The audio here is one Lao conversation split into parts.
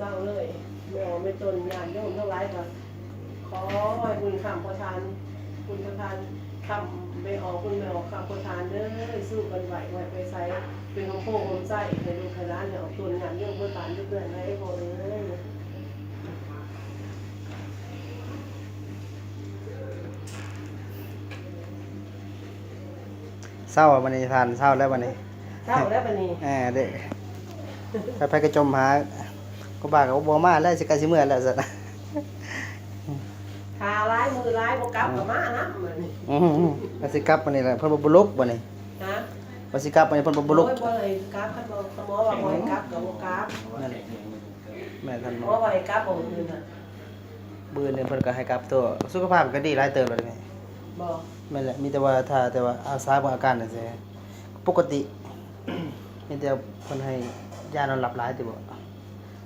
ເຈົ້າເລີຍ ແມ່ອອກແມ່ຕົນ ຍາດໂຍມທັງຫຼາຍກໍຂໍໃຫ້ບຸນຄ້ຳພໍ່ທ່ານ ບຸນທານຄ້ຳແມ່ອອກ ບຸນແມ່ອອກຄ້ຳພໍ່ທ່ານເດີ ສູ້ກັນໄວ້ ບໍ່ໃຫ້ໄປໃສ ເປັນຮົ່ມໂພຮົ່ມໄຊໃຫ້ລູກໃຫ້ຫຼານ ໃຫ້ອອກຕົນຍາດໂຍມພໍ່ທ່ານເດີ ເພື່ອນໃຫ້ພໍ່ເອີຍ. ເຊົາບັດນີ້ທ່ານ ເຊົາແລ້ວບັດນີ້ ເຊົາແລ້ວບັດນີ້ ເອີ ເດ້ ໃຜໆກໍຈົ່ມຫາ ຄູບາກໍບໍ່ມາແລ້ວ ຊິໃກ້ຊິເມືອແລ້ວຊັ້ນ ຖ້າຫຼາຍມື້ຫຼາຍບໍ່ກັບກໍມານຳບັດນີ້ ອືມ ກໍຊິກັບບັດນີ້ແຫຼະ ເພິ່ນວ່າບໍ່ລຸກບັດນີ້ ຮະ ວ່າຊິກັບບັດນີ້ເພິ່ນວ່າບໍ່ລຸກ ໂອ້ຍ ບໍ່ໃຫ້ກັບ ຄັນໝໍວ່າບໍ່ໃຫ້ກັບກໍບໍ່ກັບ ນັ້ນ ແມ່ນທ່ານໝໍ ໝໍວ່າໃຫ້ກັບບໍ່ມື້ອື່ນນະ ມື້ອື່ນເພິ່ນກໍໃຫ້ກັບຕົວະ ສຸຂະພາບກໍດີຫຼາຍເຕີບແລ້ວເດ້ແມ່ ບໍ່ ແມ່ນແຫຼະ ມີແຕ່ວ່າຖ້າແຕ່ວ່າອາສາເບິ່ງອາການຊື່ໆ ປົກກະຕິ ມີແຕ່ເພິ່ນໃຫ້ຢານອນຫຼັບຫຼາຍຕິບໍ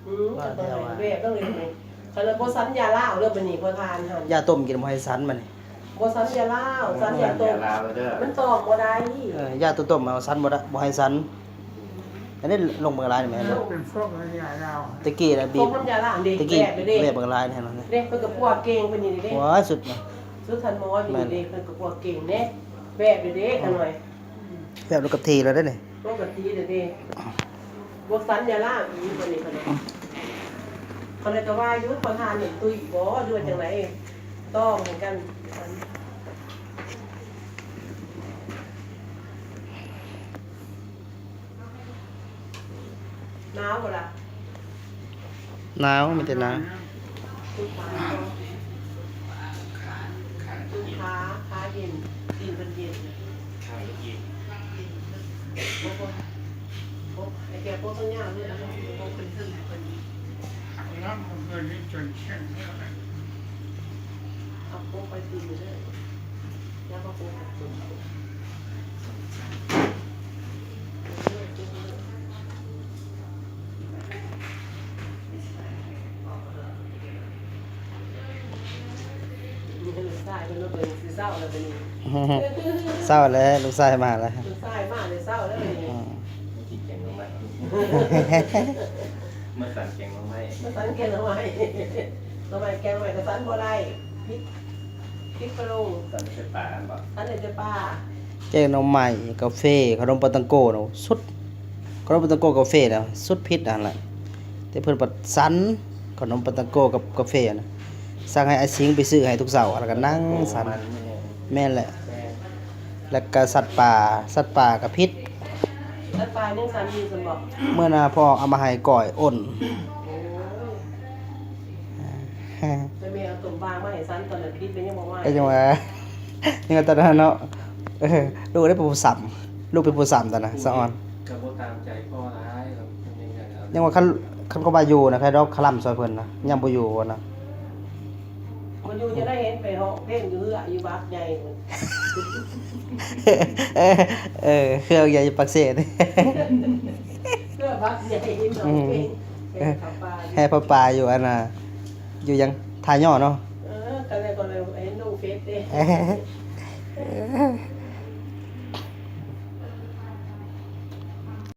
ອືມ ກໍຕ້ອງໃຫ້ແບບນັ້ນເລີຍ ຄັນວ່າບໍ່ສັນຢາລາວເດີບັດນີ້ ພໍ່ທ່ານຫັ້ນ ຢາຕົ້ມກິນບໍ່ໃຫ້ສັນບັດນີ້ ບໍ່ສັນຢາລາວ ສັນຢາຕົ້ມ ມັນຕ້ອງບໍ່ໄດ້ ເອີ ຢາຕົວຕົ້ມເອົາສັນບໍ່ໄດ້ ບໍ່ໃຫ້ສັນ ອັນນີ້ລົງເບິ່ງຫຼາຍນີ້ແມ່ນບໍ່ ເປັນພວກຢາລາວ ຕະກີ້ນະບີບ ຕະກີ້ແບບເດ້ ແບບບັກຫຼາຍນີ້ເຫັນບໍ່ ເດ້ ເພິ່ນກໍປົວເກັ່ງປານນີ້ເດ້ ໂອ້ຍ ສຸດນະ ສຸດທັນໝໍຢູ່ນີ້ເດ້ ເພິ່ນກໍປົວເກັ່ງເດ້ ແບບເດ້ ຂະໜ້ອຍ ແບບລົງກັບທີ່ແລ້ວເດ້ນີ້ ປົກກະຕິເດ້ ບໍ່ສັນຢາລາວອີກບັດນີ້ ຂະໜ້ອຍ ຂະໜ້ອຍກໍວ່າຢູ່ ຂໍທານເຫັນຕຸ້ຍບໍ່ ຫຼືວ່າຈັ່ງໃດ ຕ້ອງໃຫ້ກັນ. ໜາວບໍ່ລະ? ໜາວ ມີແຕ່ໜາວ ຂາ ຂາເຢັນ ຕີນເພິ່ນເຢັນ ຂາເຢັນ ໂອ້ໂຫ ໂອ້ ໄອ້ແກໂປະຕົງຍາວເລີຍ ໂປະຂຶ້ນເທິງໃຫ້ເພິ່ນ ເອົາໂປະໄປຕີນເລີຍ ແລ້ວກໍໂປະກັບຕົນ ເຊົາແລ້ວ ລູກຊາຍມາແລ້ວ ລູກຊາຍມາແລ້ວ ເຊົາແລ້ວ ອືມ ມາກິນແກງໜໍ່ໄມ້ ມາສັນແກງໜໍ່ໄມ້ ມາສັນແກງໜໍ່ໄມ້ ໜໍ່ໄມ້ແກງໜໍ່ໄມ້ກໍສັນບໍ່ໄດ້ ຜິດ ຜິດປະໂລງ ສັນແຕ່ປາ ສັນແຕ່ປາ ແກງໜໍ່ໄມ້ ກາເຟ ຂະໜົມປາຕັງໂກນະ ສຸດ ຂະໜົມປາຕັງໂກ ກາເຟນະ ສຸດຜິດຫັ້ນແຫຼະ ແຕ່ເພິ່ນປະສັນ ຂະໜົມປາຕັງໂກກັບກາເຟນະ ສັ່ງໃຫ້ອ້າຍສິງໄປຊື້ໃຫ້ທຸກເຊົ້າ ແລ້ວກໍນັ່ງສັນ ແມ່ນແຫຼະ ແລ້ວກໍສັດປ່າ ສັດປ່າກໍຜິດ ສັດປ່າຍັງສັນຢູ່ຊັ້ນບໍ? ມື້ໜ້າພໍ່ເອົາມາໃຫ້ກ້ອຍອົນ ໂອ້ຍ ແຕ່ແມ່ເອົາຕົ້ມບາງມາໃຫ້ສັນ ຕອນນັ້ນຜິດແລ້ວຍັງບໍ່ມາ ກໍຍັງວ່າ ຍັງວ່າຕອນນັ້ນເນາະ ເອີ ລູກໄດ້ເປັນຜູ້ສຳ ລູກເປັນຜູ້ສຳຕອນນັ້ນ ສະອອນ ກໍບໍ່ຕາມໃຈພໍ່ຫຼາຍ ຍັງວ່າຄັນ ຄັນກໍວ່າຢູ່ນະ ໃຜດອກຄະລຳຊ່ອຍເພິ່ນນະ ຍັງບໍ່ຢູ່ນະ ບໍ່ຢູ່ຈະໄດ້ເຫັນໄປຮ້ອງເພງຢູ່ເຮືອຢູ່ວັດໃຫຍ່ພຸ້ນ ເອີ ເຮືອໃຫຍ່ຢູ່ປາກເຊ ເຮືອວັດໃຫຍ່ຮ້ອງເພງ ແຫ່ຜ້າປ່າ ແຫ່ຜ້າປ່າຢູ່ອັນນ່າ ຢູ່ຫຍັງ ທ່າຍໍ້ເນາະ ເອີ ກໍເລີຍ ກໍເລີຍເຫັນລົງເຟສເດ້